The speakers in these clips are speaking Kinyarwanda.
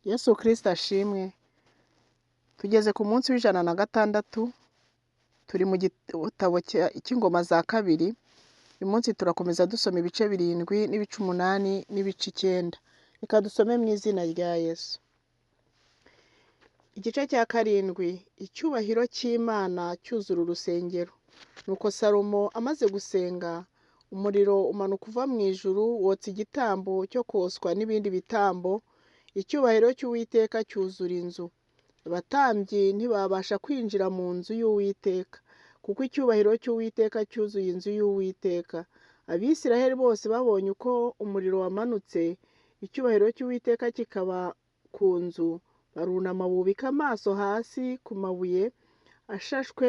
Yesu Kristo ashimwe. Tugeze ku munsi w'106, turi mu gitabo cy'Ingoma za Kabiri. Uyu munsi turakomeza dusoma ibice 7 n'ibice 8 n'ibice 9. Reka dusome mu izina rya Yesu. Igice cya 7, icyubahiro cy'Imana cyuzura urusengero. Nuko Salomo amaze gusenga, umuriro umanuka uva mu ijuru wotsa igitambo cyo koswa n'ibindi bitambo, icyubahiro cy'Uwiteka cyuzura inzu. Abatambyi ntibabasha kwinjira mu nzu y'Uwiteka, kuko icyubahiro cy'Uwiteka cyuzuye inzu y'Uwiteka. Abisiraheli bose babonye uko umuriro wamanutse, icyubahiro cy'Uwiteka kikaba ku nzu, barunama bubika amaso hasi ku mabuye ashashwe,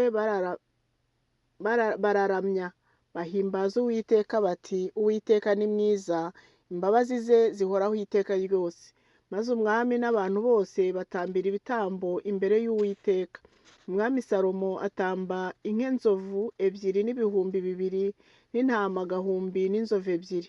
bararamya, bahimbaza Uwiteka bati: Uwiteka ni mwiza, imbabazi ze zihoraho iteka ryose. Maze umwami n'abantu bose batambira ibitambo imbere y'Uwiteka. Umwami Salomo atamba inka-nzovu 2 n'ibihumbi 2 n'intama 1000 n'inzovu 2.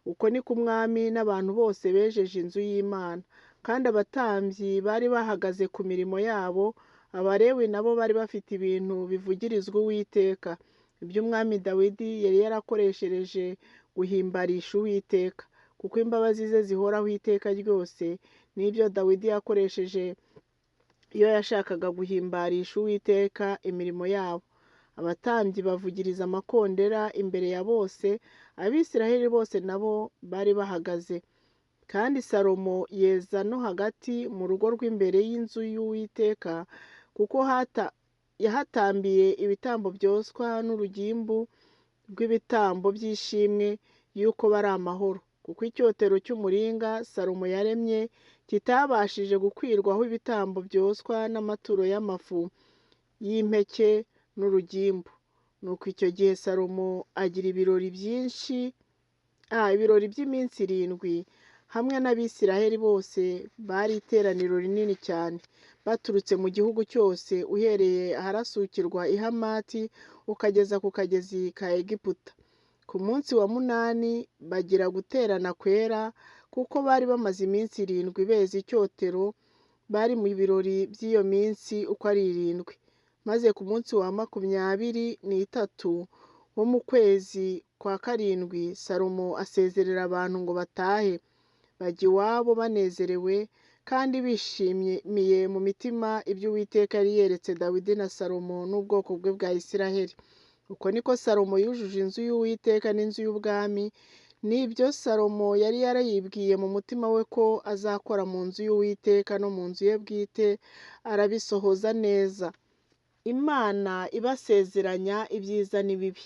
Uko niko umwami n'abantu bose bejeje inzu y'Imana. Kandi abatambyi bari bahagaze ku mirimo yabo, Abalewi nabo bari bafite ibintu bivugirizwa Uwiteka, iby'umwami Dawidi yari yarakoreshereje guhimbarisha Uwiteka, kuko imbabazi ze zihoraho iteka ryose, n'ibyo Dawidi yakoresheje iyo yashakaga guhimbarisha Uwiteka imirimo yabo. Abatambyi bavugiriza amakondera imbere ya bose, Abisiraheli bose nabo bari bahagaze. Kandi Salomo yeza no hagati mu rugo rw'imbere y'inzu y'Uwiteka, kuko yahatambiye ibitambo byoswa n'urugimbu rw'ibitambo by'ishimwe y'uko bari amahoro, kuko icyotero cy'umuringa Salomo yaremye kitabashije gukwirwaho ibitambo byoswa n'amaturo y'amafu y'impeke n'urugimbu. Nuko icyo gihe Salomo agira ibirori byinshi, ibirori by'iminsi 7, hamwe n'Abisiraheli bose bari iteraniro rinini cyane, baturutse mu gihugu cyose, uhereye aharasukirwa i Hamati ukageza ku kagezi ka Egiputa. Ku munsi wa 8 bagira guterana kwera, kuko bari bamaze iminsi 7 beza icyotero, bari mu birori by'iyo minsi uko ari 7. Maze ku munsi wa 23 wo mu kwezi kwa 7, Salomo asezerera abantu ngo batahe, bajya iwabo banezerewe kandi bishimiye mu mitima ibyo Uwiteka yari yeretse Dawidi na Salomo n'ubwoko bwe bwa Isiraheli. Uko niko Salomo yujuje inzu y'Uwiteka n'inzu y'ubwami, n'ibyo Salomo yari yarayibwiye mu mutima we ko azakora mu nzu y'Uwiteka no mu nzu ye bwite, arabisohoza neza. Imana ibasezeranya ibyiza n'ibibi.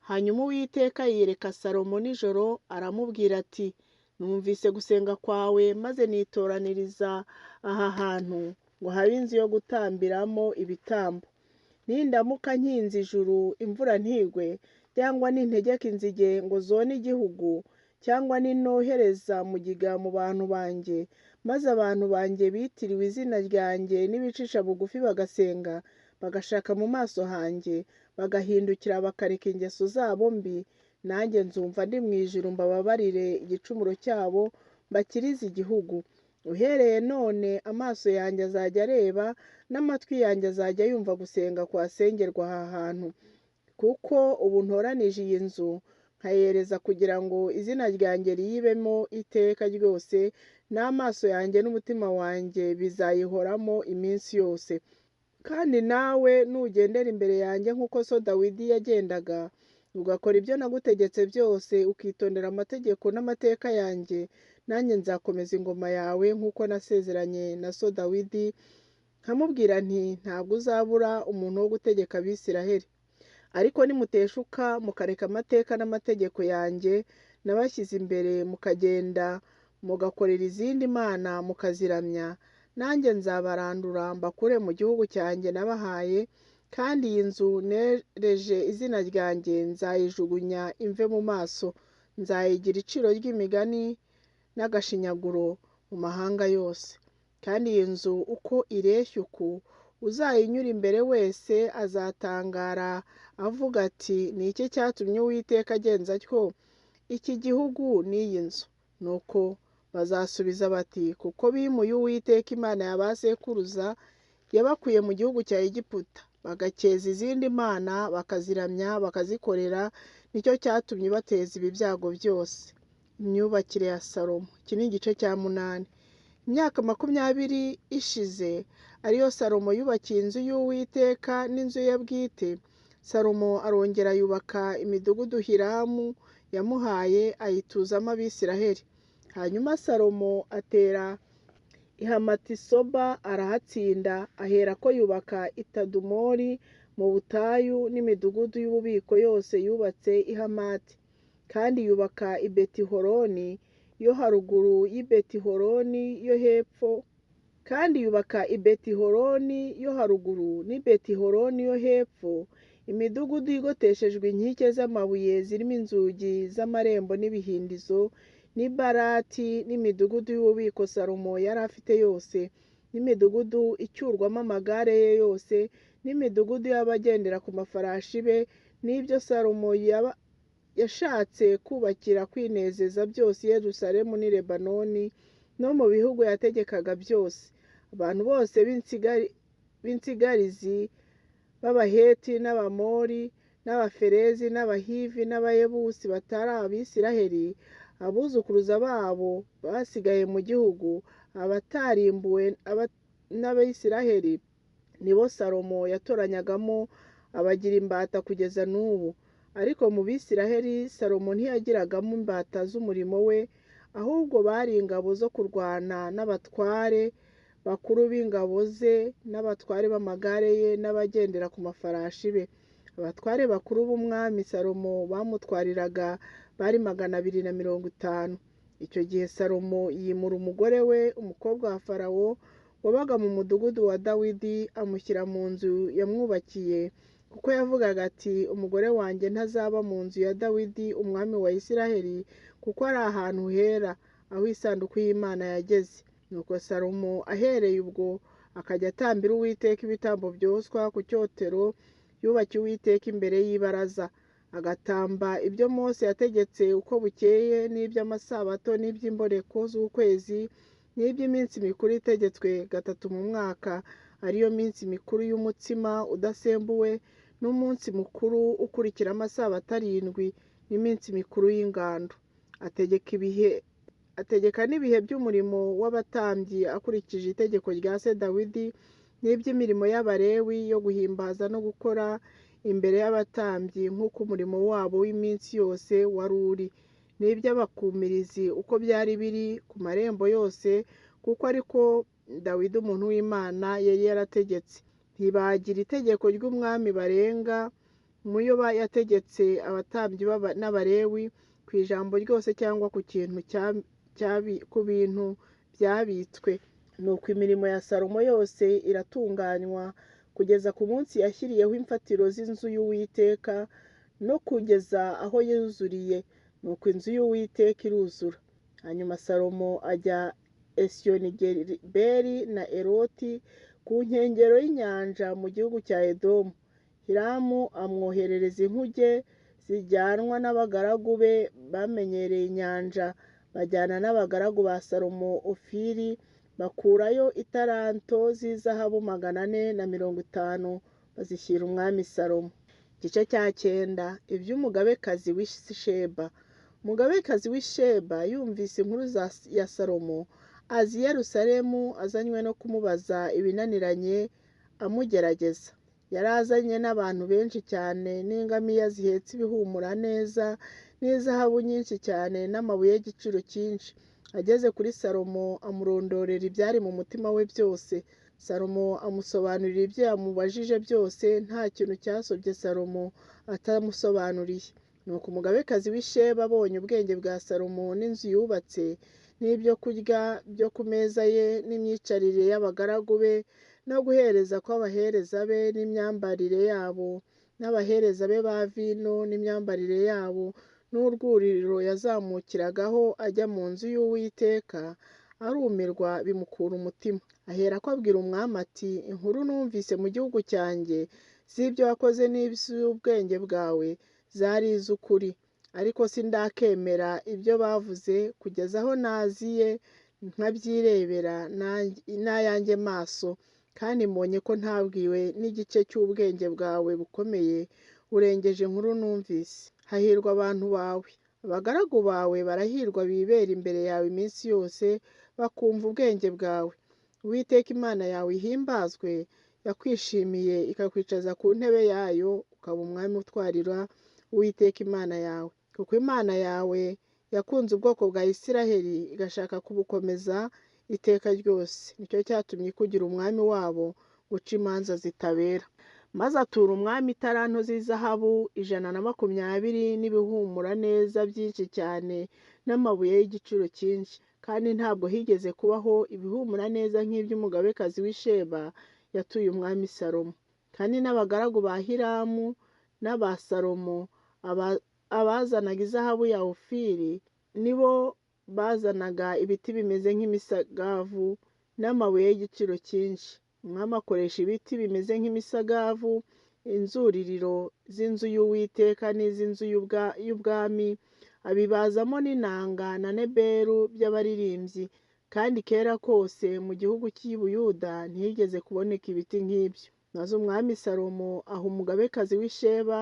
Hanyuma Uwiteka yiyereka Salomo nijoro, aramubwira ati: Numvise gusenga kwawe, maze nitoraniriza aha hantu ngo habe inzu yo gutambiramo ibitambo. Nindamuka nkinze ijuru imvura ntigwe, cyangwa nintegeka inzige ngo zone igihugu, cyangwa ninohereza mugiga mu bantu banjye, maze abantu banjye bitiriwe izina ryanjye n'ibicisha bugufi bagasenga, bagashaka mu maso hanjye, bagahindukira bakareka ingeso zabo mbi, nanjye nzumva ndi mu ijuru mbababarire igicumuro cyabo, mbakirize igihugu. Uhereye none amaso yanjye azajya areba, n'amatwi yanjye azajya yumva gusenga kwasengerwa aha hantu. Kuko ubu ntoranije iyi nzu, nkayereza kugira ngo izina ryanjye riyibemo iteka ryose, n'amaso yanjye n'umutima wanjye bizayihoramo iminsi yose. Kandi nawe nugendera imbere yanjye nk'uko so Dawidi yagendaga, ugakora ibyo nagutegetse byose, ukitondera amategeko n'amateka yanjye, nanjye nzakomeza ingoma yawe nk'uko nasezeranye na so Dawidi, nkamubwira nti: Ntabwo uzabura umuntu wo gutegeka Abisiraheli. Ariko nimuteshuka mukareka amateka n'amategeko yanjye nabashyize imbere, mukagenda mugakorera izindi mana mukaziramya, nanjye nzabarandura mbakure mu gihugu cyanjye nabahaye, kandi iyi nzu nereje izina ryanjye nzayijugunya imve mu maso, nzayigira iciro ry'imigani n'agashinyaguro mu mahanga yose. Kandi iyi nzu uko ireshya uku, uzayinyura imbere wese azatangara avuga ati: Ni iki cyatumye Uwiteka agenza atyo iki gihugu n'iyi nzu? Nuko Bazasubiza bati kuko bimuye Uwiteka Imana ya ba sekuruza yabakuye mu gihugu cya Egiputa, bagakeza izindi mana bakaziramya bakazikorera, nicyo cyatumye bateza ibi byago byose. Imyubakire ya Salomo. Iki ni igice cya 8. Imyaka 20 ishize ariyo Salomo yubakiye inzu y'Uwiteka n'inzu ye bwite. Salomo arongera yubaka imidugudu Hiramu yamuhaye ayituzamo Abisiraheli. Hanyuma Salomo atera i Hamatisoba arahatsinda, aherako yubaka i Tadumori mu butayu n'imidugudu y'ububiko yose yubatse i Hamati. Kandi yubaka i Betihoroni yo haruguru y'i Betihoroni yo hepfo, kandi yubaka i Betihoroni yo haruguru n'i Betihoroni yo hepfo, imidugudu igoteshejwe inkike z'amabuye zirimo inzugi z'amarembo n'ibihindizo, n'i Barati n'imidugudu y'ububiko Salomo yari afite yose, n'imidugudu icyurwamo amagare ye yose, n'imidugudu y'abagendera ku mafarashi be, n'ibyo Salomo yashatse kubakira kwinezeza byose i Yerusalemu n'i Lebanoni no mu bihugu yategekaga byose. Abantu bose b'insigarizi b'Abaheti n'Abamori n'Abaferezi n'Abahivi n'Abayebusi batari Abisiraheli, abuzukuruza babo basigaye mu gihugu, abatarimbuwe n'Abisiraheli, nibo Salomo yatoranyagamo abagira imbata kugeza n'ubu. Ariko mu Bisiraheli Salomo ntiyagiragamo imbata z'umurimo we, ahubwo bari ingabo zo kurwana n'abatware bakuru b'ingabo ze n'abatware b'amagare ye n'abagendera ku mafarashi be. Abatware bakuru b'umwami Salomo bamutwariraga bari 250. Icyo gihe Salomo yimura umugore we, umukobwa wa Farawo wabaga mu mudugudu wa Dawidi, amushyira mu nzu yamwubakiye, kuko yavugaga ati umugore wanjye ntazaba mu nzu ya Dawidi umwami wa Isiraheli, kuko ari ahantu hera aho isanduku y'Imana yageze. Nuko Salomo ahereye ubwo akajya atambira Uwiteka ibitambo byoswa ku cyotero yubakiye Uwiteka imbere y'ibaraza, agatamba ibyo Mose yategetse uko bukeye, n'iby'amasabato n'iby'imboreko z'ukwezi n'iby'iminsi mikuru itegetswe gatatu mu mwaka, ariyo minsi mikuru y'umutsima udasembuwe n'umunsi mukuru ukurikira amasabato 7 n'iminsi mikuru y'ingando. Ategeka n'ibihe by'umurimo w'abatambyi akurikije itegeko rya se Dawidi, n'iby'imirimo y'Abalewi yo guhimbaza no gukora imbere y'abatambyi nk'uko umurimo wabo w'iminsi yose wari uri, n'iby'abakumirizi uko byari biri ku marembo yose, kuko ariko Dawidi umuntu w'Imana yari yarategetse. Ntibagira itegeko ry'umwami barenga mu yo yategetse abatambyi n'Abalewi ku ijambo ryose cyangwa ku kintu ku bintu byabitswe. Nuko imirimo ya Salomo yose iratunganywa kugeza ku munsi yashyiriyeho imfatiro z'inzu y'Uwiteka no kugeza aho yuzuriye. Nuko inzu y'Uwiteka iruzura. Hanyuma Salomo ajya Esiyonigeberi na Eloti ku nkengero y'inyanja mu gihugu cya Edomu. Hiramu amwoherereza inkuge zijyanwa n'abagaragu be bamenyereye inyanja, bajyana n'abagaragu ba Salomo Ofiri, bakurayo italanto z'izahabu 450 bazishyira umwami Salomo. Igice cya 9. Iby'umugabekazi w'i Sheba. Umugabekazi w'i Sheba yumvise inkuru ya Salomo, aza i Yerusalemu azanywe no kumubaza ibinaniranye amugerageza. Yari azanye n'abantu benshi cyane n'ingamiya zihetse ibihumura neza n'izahabu nyinshi cyane n'amabuye y'igiciro cyinshi. Ageze kuri Salomo amurondorera ibyari mu mutima we byose. Salomo amusobanurira ibyo yamubajije byose, nta kintu cyasobye Salomo atamusobanuriye. Nuko umugabekazi w'i Sheba abonye ubwenge bwa Salomo n'inzu yubatse, n'ibyo kurya byo ku meza ye, n'imyicarire y'abagaragu be, no guhereza kw'abahereza be n'imyambarire yabo, n'abahereza be ba vino n'imyambarire yabo, n'urwuriro yazamukiragaho ajya mu nzu y'Uwiteka, arumirwa bimukura umutima. Aherako abwira umwami ati inkuru numvise mu gihugu cyanjye z'ibyo wakoze n'iz'ubwenge bwawe zari iz'ukuri. Ariko sindakemera ibyo bavuze kugeza aho naziye nkabyirebera n'ayanjye maso, kandi mbonye ko ntabwiwe n'igice cy'ubwenge bwawe bukomeye burengeje inkuru numvise. Hahirwa abantu bawe, abagaragu bawe barahirwa bibera imbere yawe iminsi yose, bakumva ubwenge bwawe. Uwiteka Imana yawe ihimbazwe, yakwishimiye ikakwicaza ku ntebe yayo, ukaba umwami utwarira Uwiteka Imana yawe. Kuko Imana yawe yakunze ubwoko bwa Isiraheli, igashaka kubukomeza iteka ryose, nicyo cyatumye ikugira umwami wabo guca imanza zitabera. Maze atura umwami italanto z'izahabu 120 n'ibihumura neza byinshi cyane n'amabuye y'igiciro cyinshi. Kandi ntabwo higeze kubaho ibihumura neza nk'iby'umugabekazi w'i Sheba yatuye umwami Salomo. Kandi n'abagaragu ba Hiramu n'aba Salomo abazanaga izahabu ya Ofiri nibo bazanaga ibiti bimeze nk'imisagavu n'amabuye y'igiciro cyinshi. Umwami akoresha ibiti bimeze nk'imisagavu inzuririro z'inzu y'Uwiteka n'iz'inzu y'ubwami, abibazamo n'inanga na neberu by'abaririmbyi. Kandi kera kose mu gihugu cy'i Buyuda ntihigeze kuboneka ibiti nk'ibyo. Maze umwami Salomo aha umugabekazi w'i Sheba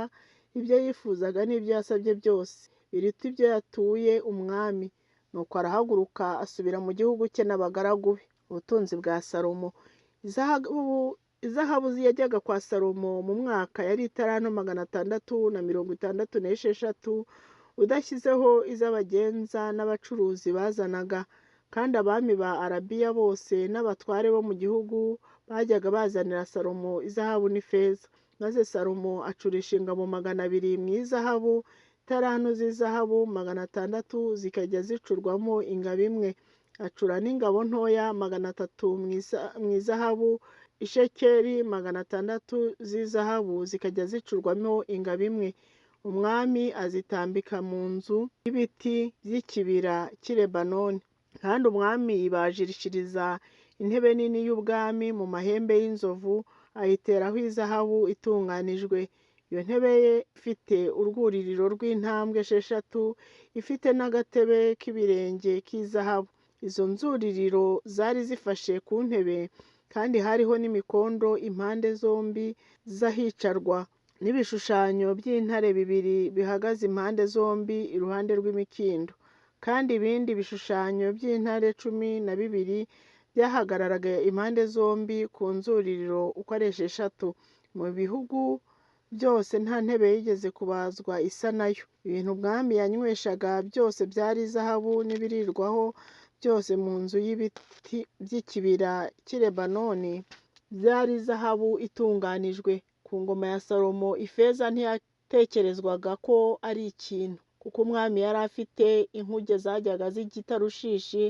ibyo yifuzaga n'ibyo yasabye byose, biruta ibyo yatuye umwami. Nuko arahaguruka asubira mu gihugu cye n'abagaragu be. Ubutunzi bwa Salomo. Izahabu yajyaga kwa Salomo mu mwaka yari italanto 666, udashyizeho iz'abagenza n'abacuruzi bazanaga. Kandi abami ba Arabiya bose n'abatware bo mu gihugu bajyaga bazanira Salomo izahabu n'ifeza. Maze Salomo acurisha ingabo 200 mu izahabu, italanto z'izahabu 600 zikajya zicurwamo ingabo imwe. Acura n'ingabo ntoya 300 mu izahabu, ishekeli 600 z'izahabu zikajya zicurwamo ingabo imwe. Umwami azitambika mu nzu y'ibiti by'ikibira cy'i Lebanoni. Kandi umwami yibajishiriza intebe nini y'ubwami mu mahembe y'inzovu, ayiteraho izahabu itunganijwe. Iyo ntebe ye ifite urwuririro rw'intambwe 6, ifite n'agatebe k'ibirenge k'izahabu. Izo nzuririro zari zifashe ku ntebe, kandi hariho n'imikondo impande zombi z'ahicarwa, n'ibishushanyo by'intare bibiri bihagaze impande zombi iruhande rw'imikindo. Kandi ibindi bishushanyo by'intare 12 byahagararaga impande zombi ku nzuririro uko ari 6. Mu bihugu byose nta ntebe yigeze kubazwa isa nayo. Ibintu umwami yanyweshaga byose byari izahabu, n'ibirirwaho byose mu nzu y'ibiti by'ikibira cy'i Lebanoni byari izahabu itunganijwe. Ku ngoma ya Salomo ifeza ntiyatekerezwaga ko ari ikintu, kuko umwami yari afite inkuge zajyaga zijya i Tarushishi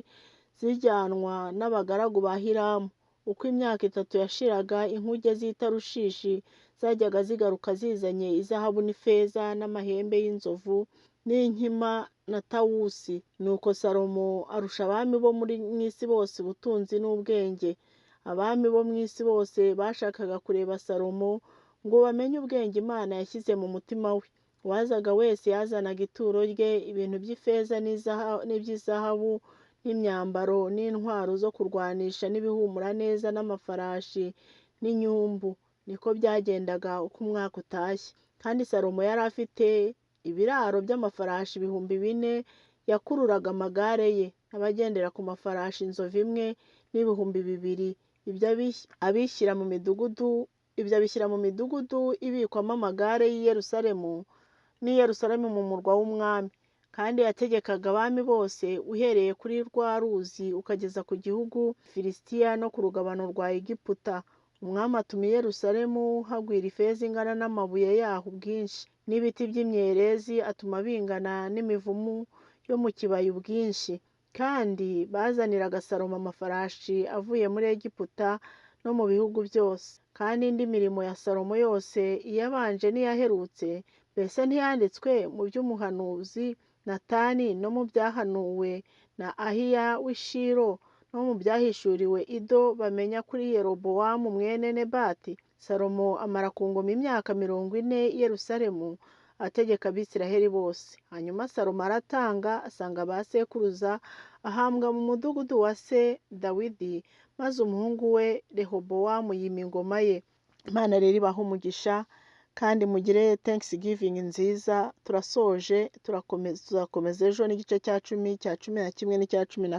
zijyanwa n'abagaragu ba Hiramu. Uko imyaka 3 yashiraga, inkuge z'i Tarushishi zajyaga zigaruka zizanye izahabu n'ifeza n'amahembe y'inzovu n'inkima na tawusi. Nuko Salomo arusha abami bo mu isi bose ubutunzi n'ubwenge. Abami bo mu isi bose bashakaga kureba Salomo ngo bamenye ubwenge Imana yashyize mu mutima we. Uwazaga wese yazanaga ituro rye, ibintu by'ifeza n'iby'izahabu n'imyambaro n'intwaro zo kurwanisha n'ibihumura neza n'amafarashi n'inyumbu. Niko byagendaga uko umwaka utashye. Kandi Salomo yari afite ibiraro by'amafarashi 4000 yakururaga amagare ye, n'abagendera ku mafarashi 1 n'ibihumbi 2. Ibyo abishyira mu midugudu ibikwamo amagare y'i Yerusalemu n'i Yerusalemu mu murwa w'umwami. Kandi yategekaga abami bose, uhereye kuri rwa ruzi ukageza ku gihugu Filisitiya no ku rugabano rwa Egiputa. Umwami atuma i Yerusalemu hagwira ifeza ingana n'amabuye yaho ubwinshi, n'ibiti by'imyerezi atuma bingana n'imivumu yo mu kibaya ubwinshi. Kandi bazaniraga Salomo amafarashi avuye muri Egiputa no mu bihugu byose. Kandi indi mirimo ya Salomo yose, iyabanje n'iyaherutse, mbese ntiyanditswe mu by'umuhanuzi Natani no mu byahanuwe na Ahiya w'i Shilo no mu byahishuriwe Ido bamenya kuri Yerobowamu mwene Nebati? Salomo amara ku ngoma imyaka 40 i Yerusalemu, ategeka Abisiraheli bose. Hanyuma Salomo aratanga, asanga ba sekuruza, ahambwa mu mudugudu wa se Dawidi, maze umuhungu we Rehobowamu yima ingoma ye. Imana rero ibahe umugisha kandi mugire Thanksgiving nziza. Turasoje, turakomeza, tuzakomeza ejo n'igice cya 10, cya 11 n'icya cumi na